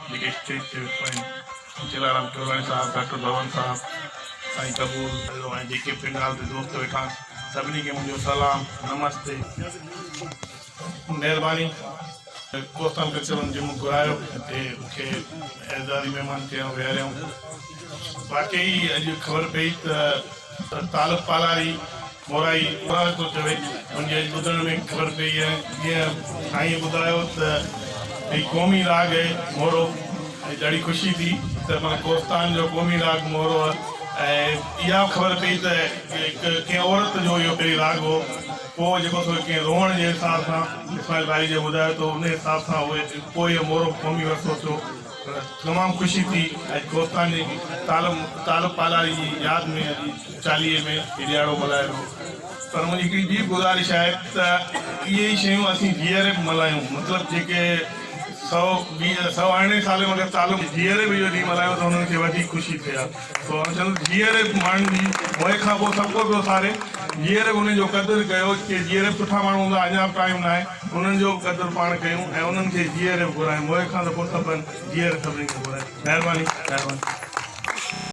جيڪي اسٽيج تي ويٺا آهن، چيلارام ڪيولاڻي صاحب، ڊاڪٽر ڀون صاحب، سائين قبول ۽ جيڪي به پنڊال تي دوست ويٺا آهن، سڀني کي منهنجو سلام، نمستي. مهرباني ڪوستان ڪلچرل جي مون گهرايو هتي مون کي اعزازي مهمان ڪيائون ويهاريائون. واقعي اڄ خبر پئي ته طالب پالاري مورائي مورائي ٿو چوي منهنجي اڄ ٻڌڻ ۾ خبر پئي ۽ جيئن سائين ٻڌايو ته هي قومي راڳ اهي مورو ۽ ڏاڍي خوشي ٿي ته معنيٰ ڪوستان جو قومي راڳ مورو آهي ۽ اها به خبر پئي ته هڪ ڪنهن عورت جو اهو پهرين راڳ هو پوء جيڪو سو ڪنهن روئڻ جي حساب سان اسماعيل ڀائي جي ٻڌايو ته ان حساب سان اهي پوء اهو مورو قومي ورثو ٿيو. تمام خوشي ٿي اڄ ڪوستان جي طالب طالب پالاري جي ياد ۾ اڄ چاليهي ۾ هي ڏهاڙو ملهايو ويو پر منهنجي هڪڙي ٻي به گذارش آهي ته اهي ئي شيون اسين جيئري به ملهايون مطلب جيڪي 120 118 سالي مگر طالب جيئري به اهو ڏينهن ملهايو ته انهن کي وڌيڪ خوشي ٿئي ها سو آئون چوندس جيئري به ماڻهن جي موئي کان پوء سڀ ڪو پيو ساري جيئري به انهن جو قدر ڪيو ڪي جيئري به سٺا ماڻهو هوندا اڃا به ٽائيم ناهي انهن جو به قدر پاڻ ڪيون ۽ انهن کي جيئري به گهرايون موئي کان ته پوء سڀ جيئري سڀني کي گهرايون مهرباني مهرباني.